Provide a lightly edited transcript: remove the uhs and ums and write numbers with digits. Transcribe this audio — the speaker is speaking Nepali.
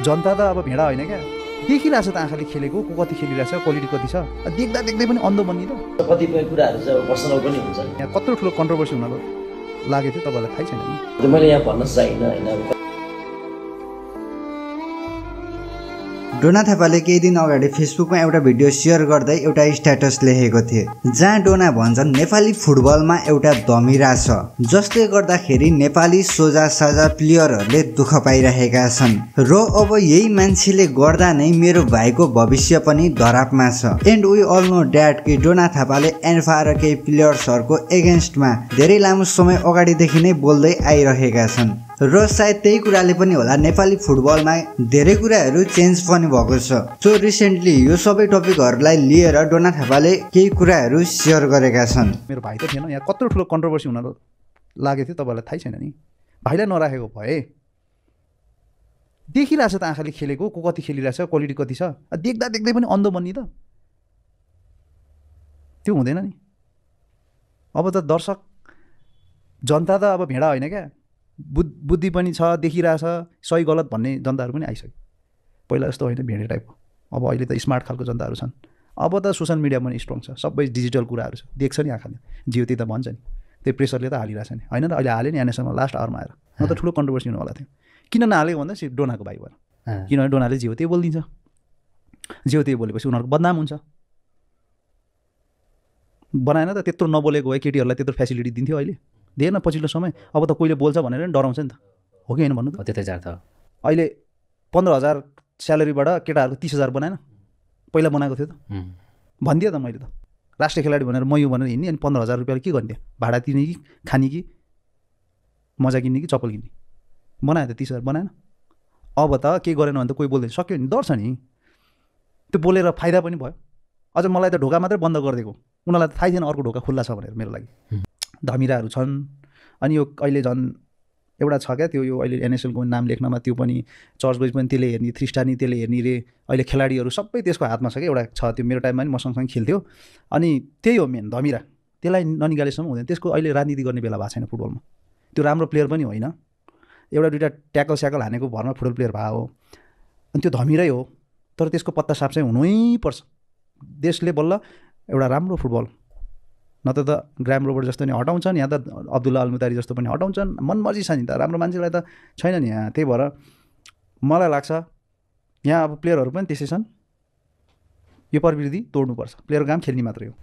जनता त अब भेडा होइन क्या, देखिरहेछ त आँखाले खेलेको को कति खेलिरहेछ, क्वालिटी कति छ, देख्दा देख्दै पनि अन्ध बन्नी त। कतिपय कुराहरू चाहिँ अब पर्सनल पनि हुन्छ। यहाँ कत्रो ठुलो कन्ट्रोभर्सी हुन लागेको थियो तपाईँलाई थाहै छैन नि। मैले यहाँ भन्न चाहिँ होइन। डोना थापाले केही दिन अगाडि फेसबुकमा एउटा भिडियो सेयर गर्दै एउटा स्ट्याटस लेखेको थिए, जहाँ डोना भन्छन् नेपाली फुटबलमा एउटा धमिरा छ, जसले गर्दाखेरि नेपाली सोझा साझा प्लेयरहरूले दुःख पाइरहेका छन् र अब यही मान्छेले गर्दा नै मेरो भाइको भविष्य पनि धरापमा छ। And we all know that कि डोना थापाले एन्फा र केही प्लेयर्सहरूको एगेन्स्टमा धेरै लामो समय अगाडिदेखि नै बोल्दै आइरहेका छन् र सायद त्यही कुराले पनि होला नेपाली फुटबलमा धेरै कुराहरू चेन्ज पनि भएको छ। सो रिसेन्टली यो सबै टपिकहरूलाई लिएर डोना थापाले केही कुराहरू सेयर गरेका छन्। मेरो भाइ त थिएन, यहाँ कत्रो ठुलो कन्ट्रोभर्सी हुन लागेको थियो तपाईँलाई थाहै छैन नि। भाइलाई नराखेको भए देखिरहेछ त आँखाले खेलेको को कति खेलिरहेछ, क्वालिटी कति छ, देख्दा देख्दै पनि अन्ध बन्नी त, त्यो हुँदैन नि। अब त दर्शक जनता त अब भेडा होइन क्या, बुद्धि पनि छ, देखिरहेछ सही गलत भन्ने जनताहरू पनि आइसक्यो। पहिला जस्तो होइन भेडे टाइपको, अब अहिले त स्मार्ट खालको जनताहरू छन्। अब त सोसियल मिडिया पनि स्ट्रङ छ, सबै डिजिटल कुराहरू छ, देख्छ नि आँखाले। जियो त्यही त भन्छ नि, त्यही प्रेसरले त हालिरहेछ नि, होइन र अहिले हाल्यो नि एनएसएलमा लास्ट आवरमा आएर। न त ठुलो कन्ट्रोभर्सी हुनुवाला थियो। किन नहालेको भन्दा डोनाको भाइ भएर, किनभने डोनाले जियो त्यही बोलिदिन्छ, जियो त्यही बोलेपछि उनीहरूको बदनाम हुन्छ। बनाएन त, त्यत्रो नबोलेको भए केटीहरूलाई त्यत्रो फेसिलिटी दिन्थ्यो, अहिले दिएन पछिल्लो समय। अब त कोहीले बोल्छ भनेर नि डराउँछ नि त, हो कि होइन भन्नु त। त्यतै जान्छ। अहिले 15,000 स्यालेरीबाट केटाहरूको 30,000 बनाएन, पहिला बनाएको थियो त, भनिदिएँ त मैले त। राष्ट्रिय खेलाडी भनेर म यो भनेर हिँड्ने, अनि 15,000 रुपियाँले के गर्ने, भाडा तिर्ने कि खाने कि मजा किन्ने कि चप्पल किन्ने, बनायो त 30,000 बनाएन। अब त के गरेन भने त कोही बोल्दैन, सक्यो नि, डर छ नि, त्यो बोलेर फाइदा पनि भयो। अझ मलाई त ढोका मात्रै बन्द गरिदिएको, उनीहरूलाई त थाहै थिएन अर्को ढोका खुल्ला छ भनेर मेरो लागि। धमिराहरू छन्। अनि यो अहिले झन् एउटा छ क्या, त्यो यो अहिले एनएसएलको नाम लेख्नमा त्यो पनि चर्च बोइज पनि त्यसले हेर्ने, 3 स्टार नि त्यसले हेर्ने रे। अहिले खेलाडीहरू सबै त्यसको हातमा छ क्या, एउटा छ त्यो, मेरो टाइममा पनि मसँगसँगै खेल्थ्यो। अनि त्यही हो मेन धमिरा, त्यसलाई ननिकालेसम्म हुँदैन। त्यसको अहिले राजनीति गर्ने बेला भएको छैन फुटबलमा। त्यो राम्रो प्लेयर पनि होइन, एउटा दुइटा ट्याकल स्याकल हानेको भरमा फुटबल प्लेयर भएको हो, अनि त्यो धमिरै हो। तर त्यसको पत्ता साफ चाहिँ हुनै पर्छ। देशले बल्ल एउटा राम्रो फुटबल, न त ग्राम रोबर्ट जस्तो नि हटाउँछन्, यहाँ त अब्दुल्ला अलमुतारी जस्तो पनि हटाउँछन्। मनमर्जी छ नि त, राम्रो मान्छेलाई त छैन नि यहाँ। त्यही भएर मलाई लाग्छ यहाँ अब प्लेयरहरू पनि त्यसै छन्, यो प्रवृत्ति तोड्नुपर्छ। प्लेयरको काम खेल्ने मात्रै हो।